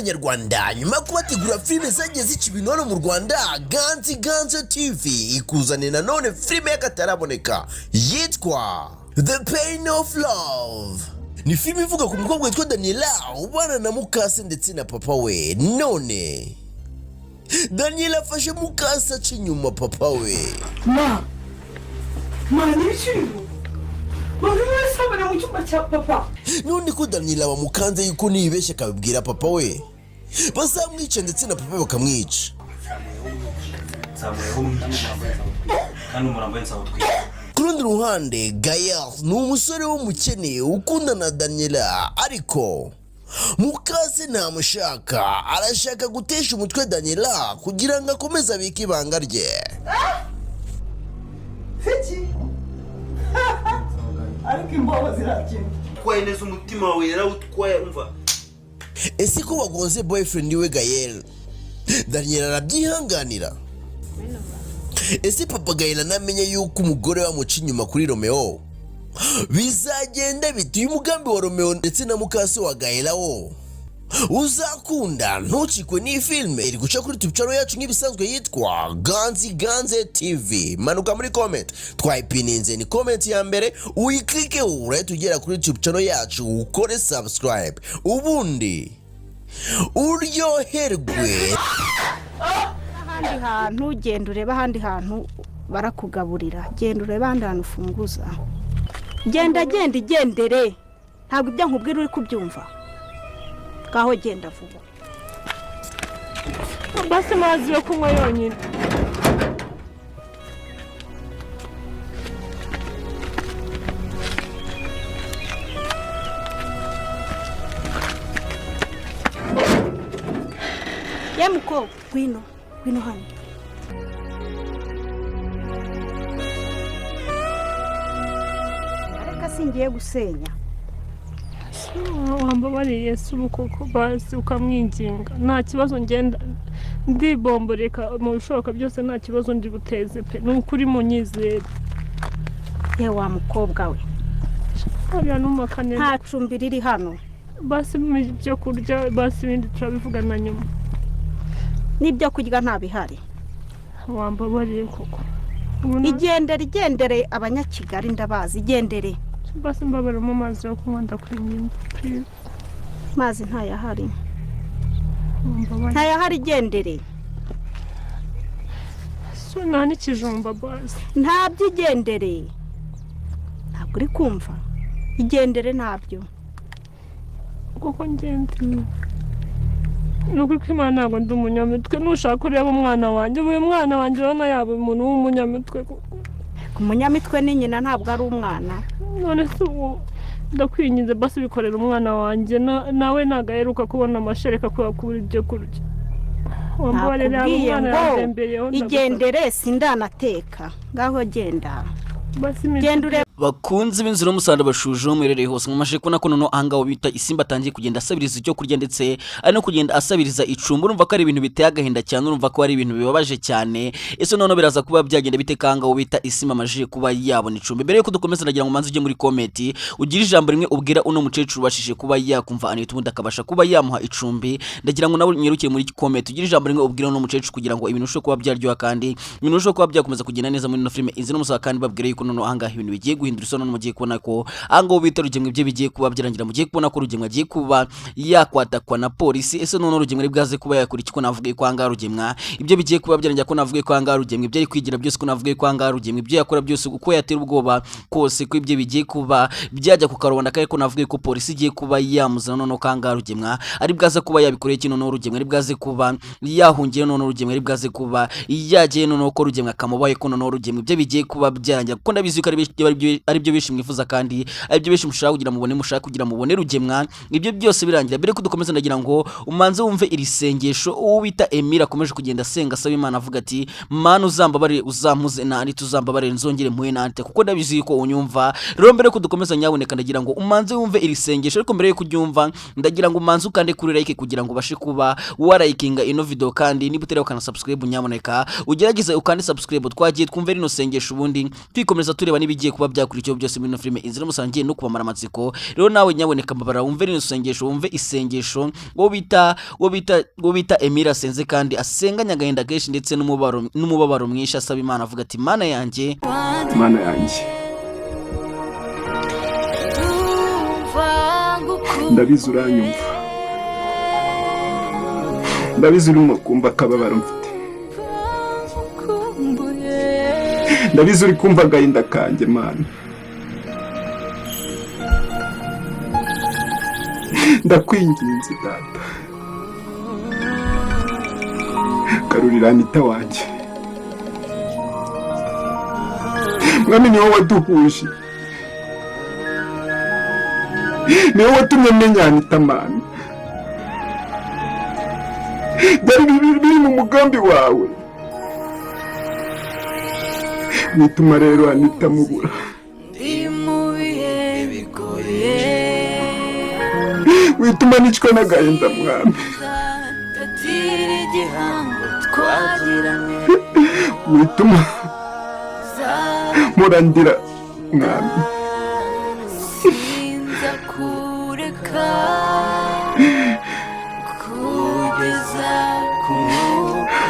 Nyarwanda, nyuma yo kubategura filime zagiye zica ibintu hano mu Rwanda, Ganzi Ganzo TV ikuzaniye nanone filime y'akataraboneka yitwa The Pain of Love. Ni filime ivuga ku mukobwa witwa Daniela ubana na mukase ndetse na papa we. None Daniela afashe mukase aca inyuma papa we. Ma, ma, n'ibiciro buri wese abona mu cyumba cya papa. None ko Daniela bamukanze yuko niyibeshya akabibwira papa we bazamwica, ndetse na papa bakamwica. Kandi umurambo we nzawutwika. Ku rundi ruhande, Gael ni umusore w'umukene ukundana na Daniela, ariko mukase ntamushaka, arashaka gutesha umutwe Daniela kugira ngo akomeze abike ibanga rye. Fiki, ariko imbobo zirakina. Utwaye neza umutima wawe, yarawutwaye, umva. Ese ko bagonze boyfriend we Gael, Daniela arabyihanganira? Ese papa Gael anamenye yuko umugore we amuca inyuma kuri Romeo, bizagenda bite? Uyu mugambi wa Romeo ndetse na mukase wa Gael wo uzakunda? Ntucikwe n'iyi filime iri guca kuri YouTube channel yacu nk'ibisanzwe yitwa Ganzi Ganze TV. Manuka muri comment, twayipininze, ni comment ya mbere, uyikilikeho urahita ugera kuri YouTube channel yacu, ukore subscribe ubundi uryoherwe. Ahandi hantu, genda urebe ahandi hantu barakugaburira, genda urebe ahandi hantu ufunguza. Genda, genda, igendere. Ntabwo ibyo nkubwira uri kubyumva? Ngaho genda vuba. Basi amazi yo kunywa yonyine. Ye mukobwa, ngwino, ngwino hano. Reka, singiye gusenya. Wambabariye se ubu koko, basi ukamwinginga? Nta kibazo, ngenda ndibomboreka mu bishoboka byose, nta kibazo ndi buteze pe, ni ukuri munyizere. Ye wa mukobwa we. Hariya numakane. Nta cumbi riri hano. Basi mu byo kurya, basi ibindi turabivugana nyuma. N'ibyo kurya nta bihari. Wambabariye koko? Igendere, igendere, abanyakigali ndabazi, igendere. Basi mbabarira mu mazi yo kunywa, ndakwinginze, please. Mazi ntayahari. Wambabariye. Ntayahari, igendere. So nta n'ikijumba basi? Ntabyo, igendere. Ntabwo uri kumva? Igendere, ntabyo. Kuko ngende, ni ukuri ko Imana, ntabwo ndi umunyamitwe. Nushaka ureba umwana wanjye, ubu uyu mwana wanjye urabona yaba umuntu w'umunyamitwe koko? Umunyamitwe ni nyina, ntabwo ari umwana. None se ubu ndakwinginze, basi bikorera umwana wanjye, nawe ntabwo aheruka kubona amashereka kubera kubura ibyo kurya. Wambabarira, yaba Nakubwiye umwana ngo yandembeyeho, ndagusabye. igendere, sindanateka. Ngaho genda. Basi imiti. Genda urebe. Bakunze b'inzira y'umusaruro bashuje muherereye hose, mumashe kubona ko noneho ahangaha bita Isimba atangiye kugenda asabiriza icyo kurya, ndetse ari no kugenda asabiriza icumbi. Urumva ko ari ibintu biteye agahinda cyane, urumva ko ari ibintu bibabaje cyane. Ese noneho biraza kuba byagenda bite kangaho bita Isimba amajije kuba yabona icumbi? Mbere yuko dukomeza, ndagira ngo umanze ujye muri comment ugire ijambo rimwe ubwira uno mukecuru ubashije kuba yakumva Anita, ubundi akabasha kuba yamuha icumbi. Ndagira ngo nawe unyarukire muri comment ugire ijambo rimwe ubwira uno mukecuru kugira ngo ibintu bishobore kuba byaryoha kandi ibintu bishobore kuba byakomeza kugenda neza muri ino filime Inzira n'Umusaraba. Kandi babwire yuko noneho ahangaha ibintu bigiye guhindura isura. None mugiye kubona ko ahangaho bita Rugemwe ibyo bigiye kuba byarangira, mugiye kubona ko Rugemwe agiye kuba yakwatakwa na polisi. Ese noneho Rugemwe ari bwaze kuba yakora iki? Ko navuga ko ahangaha Rugemwa ibyo bigiye kuba byarangira, ko navuga ko ahangaha Rugemwe ibyo ari kwigira byose, ko navuga ko ahangaha Rugemwe ibyo yakora byose, uko yatera ubwoba kose, ko ibyo bigiye kuba byajya ku karubanda, kandi ko navuga ko polisi igiye kuba yamuzana. Noneho ko ahangaha Rugemwa ari bwaze kuba yabikoreye iki? Noneho Rugemwe ari bwaze kuba yahungiye? Noneho Rugemwe ari bwaze kuba yagiye? Noneho ko Rugemwe akamubaye, ko noneho Rugemwe ibyo bigiye kuba byarangira, kuko ndabizi ko ari byo benshi mwifuza kandi ari byo benshi mushaka kugira mubone, mushaka kugira mubone Rugemwa ibyo byose birangira. Mbere ko dukomeza, ndagira ngo umanze wumve iri sengesho uwo bita Emile akomeje kugenda asenga asaba Imana, avuga ati: "Mana, uzambabarire, uzampuze na Anita, uzambabarire nzongere mpuye na Anita, kuko ndabizi ko unyumva." Rero mbere ko dukomeza, nyabuneka ndagira ngo umanze wumve iri sengesho. Ariko mbere yo kuryumva, ndagira ngo umanze ukande kuri like kugira ngo ubashe kuba warayikinga ino video, kandi niba utari ukana subscribe, nyamuneka ugerageze ukande subscribe. Twagiye twumve rino sengesho, ubundi twikomeza tureba n'ibigiye kuba byakurikira. byakurikiyeho byose muri ino filime Inzira y'Umusaraba, ngiye no kubamara amatsiko. Rero nawe nyaboneka mbabara wumve rino sengesho, wumve isengesho uwo bita Emile asenze kandi asenganye agahinda kenshi ndetse n'umubabaro mwinshi, asaba Imana avuga ati: "Mana yanjye." Mana yanjye, ndabizi uranyumva, ndabizi urimo kumva akababaro mfite, ndabizi uri kumva agahinda kanjye. Mana, ndakwinginze data, garurira Anita wanjye. Mwami, ni wowe waduhuje, ni wowe watumye menya Anita. Mana, byari biri mu mugambi wawe, wituma rero Anita mubura, wituma nicwa n'agahinda. Mwami, wituma murandira, mwami.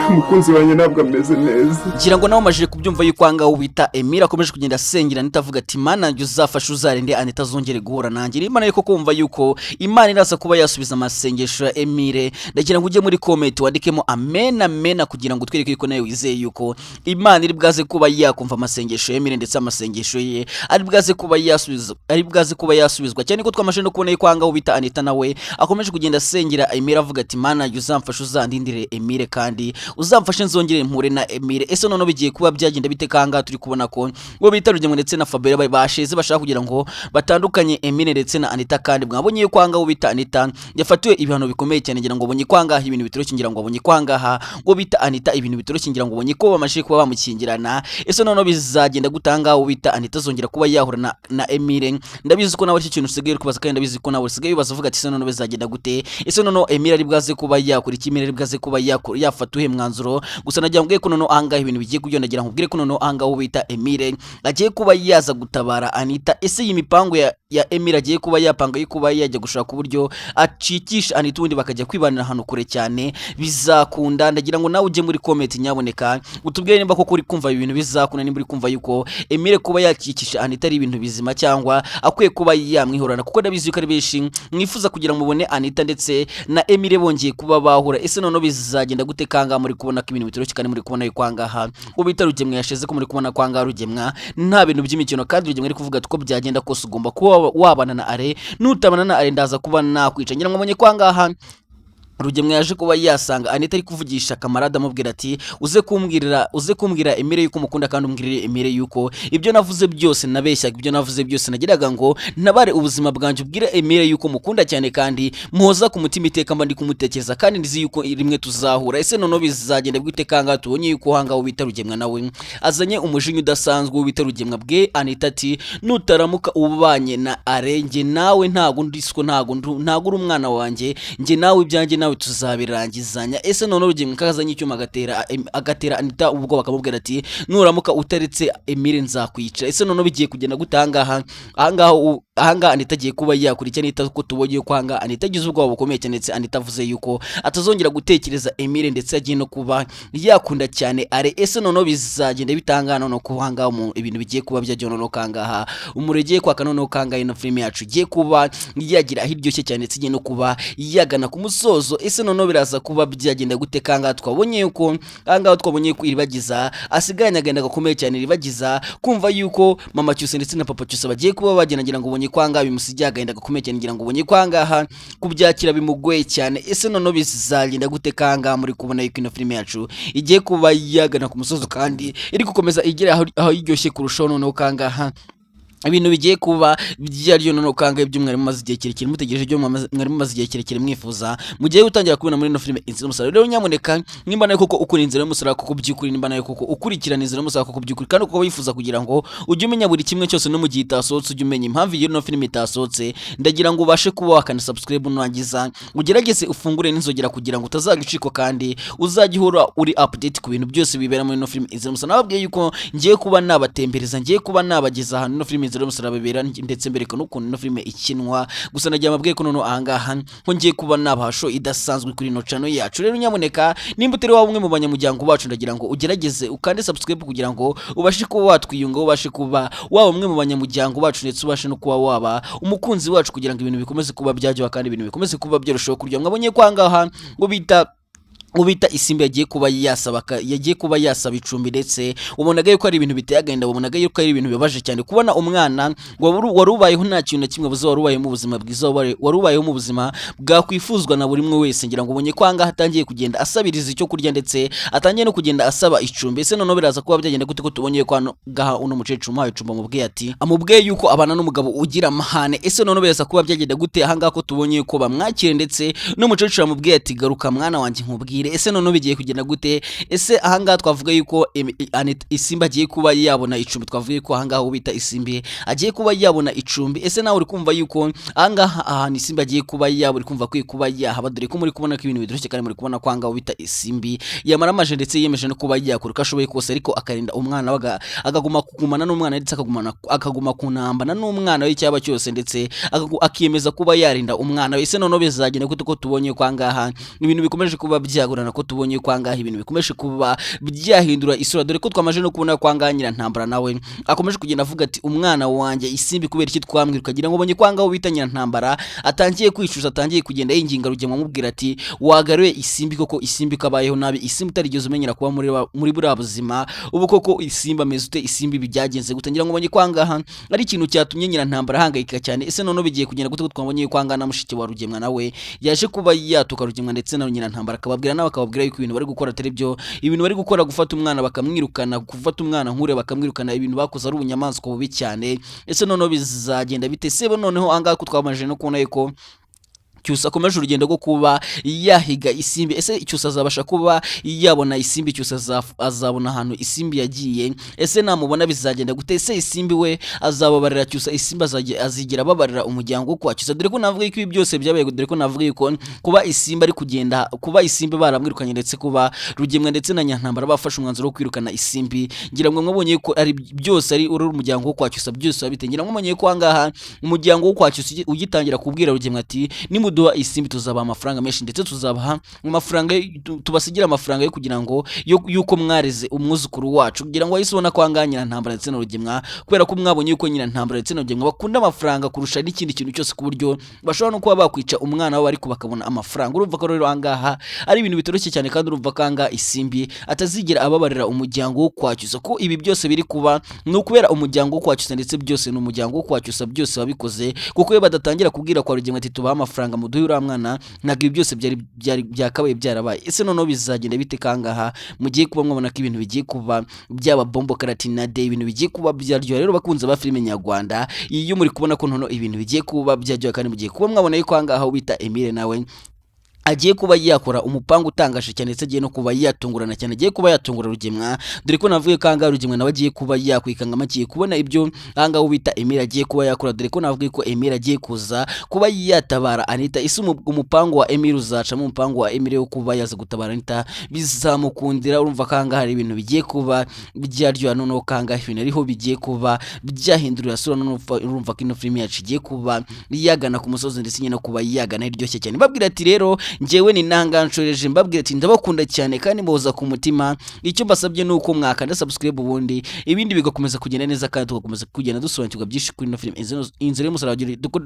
Umukunzi wanjye ntabwo ameze neza. Ngira ngo nawe umajije kubyumva yuko ahangaha bita Emile akomeje kugenda asengera Anita avuga ati: "Mana yanjye, uzafashe uzarinde Anita azongere guhura nanjye." Imana ariko kumva yuko Imana iraza kuba yasubiza amasengesho ya Emile, ndagira ngo ujye muri comment wandikemo amen, amen, kugira ngo utwereke yuko nawe wizeye yuko Imana iri bwaze kuba yakumva amasengesho ya Emile, ndetse amasengesho ye ari bwaze kuba yasubiza, ari bwaze kuba yasubizwa cyane ko twamaze no kubona yuko ahangaha bita Anita nawe akomeje kugenda asengera Emile avuga ati: "Mana yanjye, uzamfashe uzandindire Emile kandi uzamfashe nzongere mpure na Emile." Ese noneho bigiye kuba byagenda bite kanga turi kubona ko ngo bita Rugemo ndetse na Fabiola basheze bashaka kugira ngo batandukanye Emile ndetse na Anita? Kandi mwabonye yuko ahangaha bita Anita yafatiwe ibihano bikomeye cyane. Ngira ngo abonye ko ahangaha ibintu bitoroshye, ngira ngo abonye ko ahangaha ngo bita Anita ibintu bitoroshye, ngira ngo abonye ko bamaze kuba bamukingirana. Ese noneho bizagenda gutanga bita Anita azongera kuba yahura na Emile? Ndabizi ko nawe aricyo kintu usigaye uri kubaza, kandi ndabizi ko nawe usigaye wibaza uvuga ati: "Ese noneho bizagenda gute? Ese noneho Emile ari bwaze kuba yakora iki? Emile ari bwaze kuba yakora yafata uhe mwanzuro?" Gusa nagira ngo ko noneho ahangaha ibintu bigiye kugenda, nagira ngo nkubwire ko noneho ahangaha uwo bita Emile agiye kuba yaza gutabara Anita. Ese iyi mipango ya Emile agiye kuba yapanga yo kuba yajya gushaka uburyo acikisha Anita ubundi bakajya kwibanira ahantu kure cyane bizakunda? Ndagira ngo nawe ujye muri comment nyaboneka utubwire nimba koko uri kumva ibi bintu bizakunda, nimba uri kumva yuko Emile kuba yakikisha Anita ari ibintu bizima cyangwa akwiye kuba yamwihorana, kuko ndabizi yuko ari benshi mwifuza kugira ngo mubone Anita ndetse na Emile bongeye kuba bahura. Ese noneho bizagenda gute kanga muri kubona ko ibintu bitoroshye, kandi muri kubona yuko ahangaha ubita Rugemwa yashize, ko muri kubona ko ahangaha Rugemwa nta bintu by'imikino, kandi Rugemwa ari kuvuga ati: "Ko byagenda kose ugomba kuba wabana na Are, nutabana na Are ndaza kuba nakwica." Ngira ngo mubonye ko ahangaha Rugemwa yaje kuba yasanga Anita ari kuvugisha kamarade amubwira ati: "Uze kumbwirira, uze kumbwira Emile yuko umukunda, kandi umbwirire Emile yuko ibyo navuze byose nabeshyaga, ibyo navuze byose nagiraga ngo ntabare ubuzima bwanjye. Ubwire Emile yuko mukunda cyane kandi muhoza ku mutima iteka, mba ndi kumutekereza kandi nzi yuko rimwe tuzahura." Ese noneho bizagenda bwite kanga tubonye yuko ahangaha bita Rugemwa nawe azanye umujinya udasanzwe? Bita Rugemwa bwe Anita ati: "Nutaramuka ubanye na Arenge nawe ntago ndiswo, ntago uri umwana wanjye, njye nawe ibyanjye nawe tuzabirangizanya." Ese noneho Rugemwa kazanye icyuma agatera Anita ubwoba akamubwira ati: "Nuramuka utaretse Emile nzakwica." Ese noneho bigiye kugenda gute ahangaha? Ahangaha Anita agiye kuba yakora icyo? Anita ko tubonye ko ahangaha Anita agize ubwoba bukomeye cyane, ndetse Anita avuze yuko atazongera gutekereza Emile, ndetse agiye no kuba yakunda cyane Are. Ese noneho bizagenda bitanga noneho ko ahangaha ibintu bigiye kuba byajya noneho kangaha umurege kwaka, noneho kangaha ino filime yacu igiye kuba yagira aho iryoshye cyane, ndetse igiye no kuba yagana ku musozo? Ese noneho biraza kuba byagenda gute kangaha twabonye yuko ahangaha twabonye yuko Iribagiza asigaranye agahinda gakomeye cyane? Iribagiza kumva yuko mama Cyusa ndetse na papa Cyusa bagiye kuba bagenda, ngira ngo ubonye ko ahangaha bimusigiye agahinda gakomeye cyane, ngira ngo ubonye ko ahangaha kubyakira bimugoye cyane. Ese noneho bizagenda gute kangaha muri kubona yuko ino filime yacu igiye kuba yagana ku musozo kandi iri gukomeza igera aho iryoshye kurushaho? Noneho kangaha Ibintu bigiye kuba byaryo noneho kanga ibyo mwari mumaze igihe kirekire mutegereje, ibyo mwari mumaze igihe kirekire mwifuza, mugiye gutangira kubona muri ino filime Inzira y'Umusaraba. Rero nyamuneka, nimba nawe koko ukora Inzira y'Umusaraba koko by'ukuri, nimba nawe koko ukurikirana Inzira y'Umusaraba koko by'ukuri, kandi ukaba wifuza kugira ngo ujye umenya buri kimwe cyose, no mu gihe itasohotse ujye umenya impamvu iyo ino filime itasohotse, ndagira ngo ubashe kuba wakanda subscribe, nurangiza ugerageze ufungure n'inzogera kugira ngo utazagicikwa, kandi uzajye uhora uri update ku bintu byose bibera muri ino filime Inzira y'Umusaraba. Nababwiye yuko ngiye kuba nabatembereza, ngiye kuba nabageza ahantu ino filime Inzira y'Umusaraba ibera, ndetse mbereka n'ukuntu ino filime ikinwa. Gusa nagira mbabwiye ko noneho ahangaha ko ngiye kuba nabaha show idasanzwe kuri ino channel yacu. Rero nyamuneka, nimba utari waba umwe mu banyamuryango bacu, ndagira ngo ugerageze ukande subscribe kugira ngo ubashe kuba watwiyunga, ubashe kuba waba umwe mu banyamuryango bacu, ndetse ubashe no kuba waba umukunzi wacu, kugira ngo ibintu bikomeze kuba byaryoha kandi ibintu bikomeze kuba byarushaho kuryoha. Mwabonye ko ahangaha ngo bita Isimbi yagiye kuba yasaba icumbi, ndetse ubonaga yuko ari ibintu biteye agahinda, wabonaga yuko ari ibintu bibabaje cyane kubona umwana wari ubayeho nta kintu na kimwe abuze, wari ubayeho mu buzima bwiza, wari ubayeho mu buzima bwakwifuzwa na buri umwe wese. Ngira ngo ubonye ko ahangaha atangiye kugenda asabiriza icyo kurya, ndetse atangiye no kugenda asaba icumbi. Ese noneho biraza kuba byagenda gute, ko tubonye ko hano ngaha uno mukecuru umuhaye icumbi amubwiye yuko abana n'umugabo ugira amahane? Ese noneho biraza kuba byagenda gute ahangaha, ko tubonye ko bamwakire, ndetse n'umukecuru amubwiye ati: "Garuka mwana wanjye nkubwire"? Ese noneho bigiye kugenda gute? Ese ahangaha twavuga yuko Isimbi agiye kuba yabona icumbi? Twavuga yuko ahangaha uwo bita Isimbi agiye kuba yabona icumbi. Ese nawe uri kumva yuko ahangaha ahantu Isimbi agiye kuba yaba, uri kumva akwiye kuba yahaba? Dore ko muri kubona ko ibintu biryoshye, kandi muri kubona ko ahangaha uwo bita Isimbi yamaramaje, ndetse yiyemeje no kuba yakora uko ashoboye kose, ariko akarinda umwana we, akaguma kugumana n'umwana, ndetse akaguma kunambana n'umwana we icyaba cyose, ndetse akiyemeza kuba yarinda umwana we. Ese noneho bizagenda gute, ko tubonye ko ahangaha ibintu bikomeje kuba byagorana, ko tubonye ko ahangaha ibintu bikomeje kuba byahindura isura? Dore ko twamaze no kubona ko ahangaha Nyirantambara nawe akomeje kugenda avuga ati: "Umwana wanjye Isimbi, kubera iki twamwiruka?" Kugira ngo ubonye ko ahangaha bita Nyirantambara atangiye kwicuza, atangiye kugenda yinginga Rugema, amubwira ati: "Wagaruye Isimbi koko? Isimbi kabayeho nabi, Isimbi utarigeze umenyera kuba muri buriya buzima, ubu koko Isimbi ameze ute? Isimbi ibi byagenze gute?" Ngira ngo ubonye ko ahangaha ari ikintu cyatumye Nyirantambara ahangayika cyane. Ese noneho bigiye kugenda gute, ko twabonye ko ahangaha na mushiki wa Rugemwa nawe yaje kuba yatuka Rugemwa ndetse na Nyirantambara, akababwira nawe akababwira yuko ibintu bari gukora atari byo, ibintu bari gukora, gufata umwana bakamwirukana, gufata umwana nkure bakamwirukana, ibintu bakoze ari ubunyamaswa bubi cyane? Ese noneho bizagenda bite sebo noneho ahangaha, ko twabanje no kubona yuko Cyusa akomeje urugendo rwo kuba yahiga Isimbi? Ese Cyusa azabasha kuba yabona Isimbi? Cyusa azabona ahantu Isimbi yagiye? Ese namubona bizagenda gute? Ese Isimbi we azababarira Cyusa? Isimbi azigera ababarira umuryango wo kwa Cyusa? Dore ko navuga yuko ibi byose byabaye, dore ko navuga yuko kuba Isimbi ari kugenda, kuba Isimbi baramwirukanye, ndetse kuba Rugemwa ndetse na Nyantambara bafashe umwanzuro wo kwirukana Isimbi, ngira ngo mwabonye ko ari byose ari uri umuryango wo kwa Cyusa byose wabite. Ngira ngo mwabonye ko ahangaha umuryango wo kwa Cyusa ugitangira kubwira Rugemwa ati: "Nimuduha Isimbi tuzabaha amafaranga menshi, ndetse tuzabaha amafaranga tubasigira amafaranga yo kugira ngo yuko mwareze umwuzukuru wacu," kugira ngo wahise ubona ko ahangaha Nyirantambara ndetse na Rugemwa, kubera ko mwabonye yuko Nyirantambara ndetse na Rugemwa bakunda amafaranga kurusha n'ikindi kintu cyose, ku buryo bashobora no kuba bakwica umwana wabo ariko bakabona amafaranga. Urumva ko rero ahangaha ari ibintu bitoroshye cyane, kandi urumva ko ahangaha Isimbi atazigera ababarira umuryango wo kwa Cyusa, ko ibi byose biri kuba ni ukubera umuryango wo kwa Cyusa, ndetse byose ni umuryango wo kwa Cyusa byose wabikoze, kuko iyo badatangira kubwira kwa Rugemwa ati: "Tubahe amafaranga, muduhe uriya mwana," ntabwo ibi byose byari byakabaye byarabaye. Ese noneho bizagenda bite kangaha? Mugiye kuba mwabona ko ibintu bigiye kuba byaba bombo karatinade, ibintu bigiye kuba byaryoha. Rero bakunze ba filime nyarwanda, iyo muri kubona ko noneho ibintu bigiye kuba byaryoha, kandi mugiye kuba mwabona yuko ahangaha bita Emile nawe agiye kuba yakora umupangu utangaje cyane, ndetse agiye no kuba yatungurana cyane, agiye kuba yatungura Rugemwa. Dore ko navuye ko ahangaha Rugemwa nawe agiye kuba yakwikanga agiye kubona ibyo ahangaha bita Emile agiye kuba yakora. Dore ko navuye ko Emile agiye kuza kuba yatabara Anita. Ese umupangu wa Emile uzacamo? Umupangu wa Emile wo kuba yaza gutabara Anita bizamukundira? Urumva ko ahangaha hari ibintu bigiye kuba byaryoha. Noneho kangaha ibintu ariho bigiye kuba byahindurira isura. Noneho urumva ko ino filime yacu igiye kuba yagana ku musozi, ndetse nyine kuba yagana iryoshye cyane. Mbabwira ati rero njyewe ni ntanganshoreje, mbabwira ati ndabakunda cyane kandi mboza ku mutima. Icyo mbasabye ni uko mwakanda subscribe, ubundi ibindi bigakomeza kugenda neza, kandi tugakomeza kugenda dusobanukirwa byinshi kuri ino filime Inzira y'Umusaraba.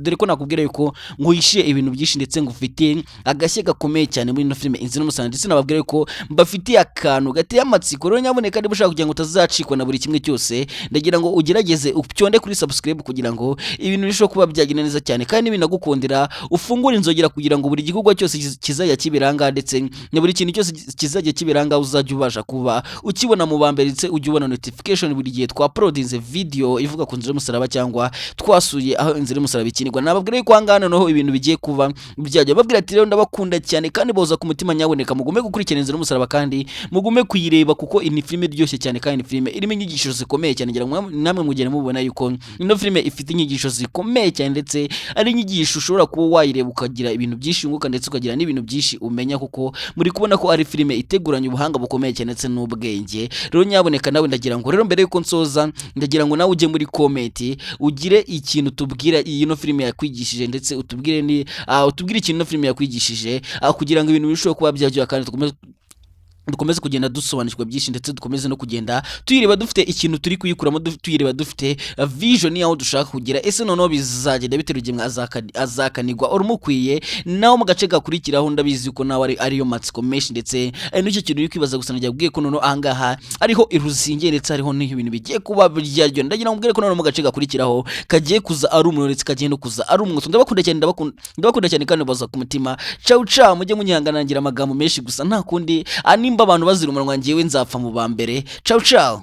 Dore ko nakubwira yuko nguhishiye ibintu byinshi, ndetse ngufitiye agashya gakomeye cyane muri ino filime Inzira y'Umusaraba, ndetse nababwira yuko mbafitiye akantu gateye amatsiko. Rero nyabuneka, niba ushaka kugira ngo utazacikwa na buri kimwe cyose, ndagira ngo ugerageze ucyonde kuri subscribe kugira ngo ibintu birusheho kuba byagenda neza cyane, kandi binagukundira ufungure inzogera kugira ngo buri gikorwa cyose kizajya kibiranga, ndetse na buri kintu cyose kizajya kibiranga uzajya ubasha kuba ukibona mu ba mbere, ndetse ujye ubona notification buri gihe twa uploadinze video ivuga ku nzira y'umusaraba cyangwa twasuye aho inzira y'umusaraba ikinirwa. Nababwira yuko ahangaha noneho ibintu bigiye kuba byajya. Babwira ati rero ndabakunda cyane kandi boza ku mutima, nyaboneka mugume gukurikirana inzira y'umusaraba kandi mugume kuyireba, kuko iyi ni filime iryoshye cyane kandi ni filime irimo inyigisho zikomeye cyane. Ngira ngo namwe mugenda mubona yuko ino filime ifite inyigisho zikomeye cyane, ndetse ari inyigisho ushobora kuba wayireba ukagira ibintu byinshi wunguka, ndetse ukagira n'ibintu byinshi umenya, kuko muri kubona ko ari filime iteguranye ubuhanga bukomeye cyane ndetse n'ubwenge. Rero nyaboneka nawe ndagira ngo rero mbere yuko nsoza, ndagira ngo nawe ujye muri comment ugire ikintu tubwira iyi no filime yakwigishije, ndetse utubwire ni utubwire ikintu ino filime yakwigishije, kugira ngo ibintu birusheho kuba byaryoha kandi dukomeze kugenda dusobanukirwa byinshi, ndetse dukomeze no kugenda tuyireba dufite ikintu turi kuyikuramo, tuyireba dufite vision y'aho dushaka kugera. Ese noneho bizagenda bite? Rugemwe azakanigwa urumukwiye nawe mu gace gakurikiraho? Ndabizi ko nawe ariyo matsiko menshi, ndetse ari n'icyo kintu uri kwibaza. Gusa nagira ko noneho ahangaha ariho iruzingiye, ndetse hariho n'ibintu bigiye kuba byaryo. Ndagira ngo mbwire ko noneho mu gace gakurikiraho kagiye kuza ari umuriro, ndetse kagiye no kuza ari umwotsi. Ndabakunda cyane, ndabakunda cyane kandi baza ku mutima. Ciao ciao, mujye munyihanganira amagambo menshi, gusa nta kundi. Nimba abantu bazira umunwa, njyewe nzapfa mu ba mbere. Ciao ciao.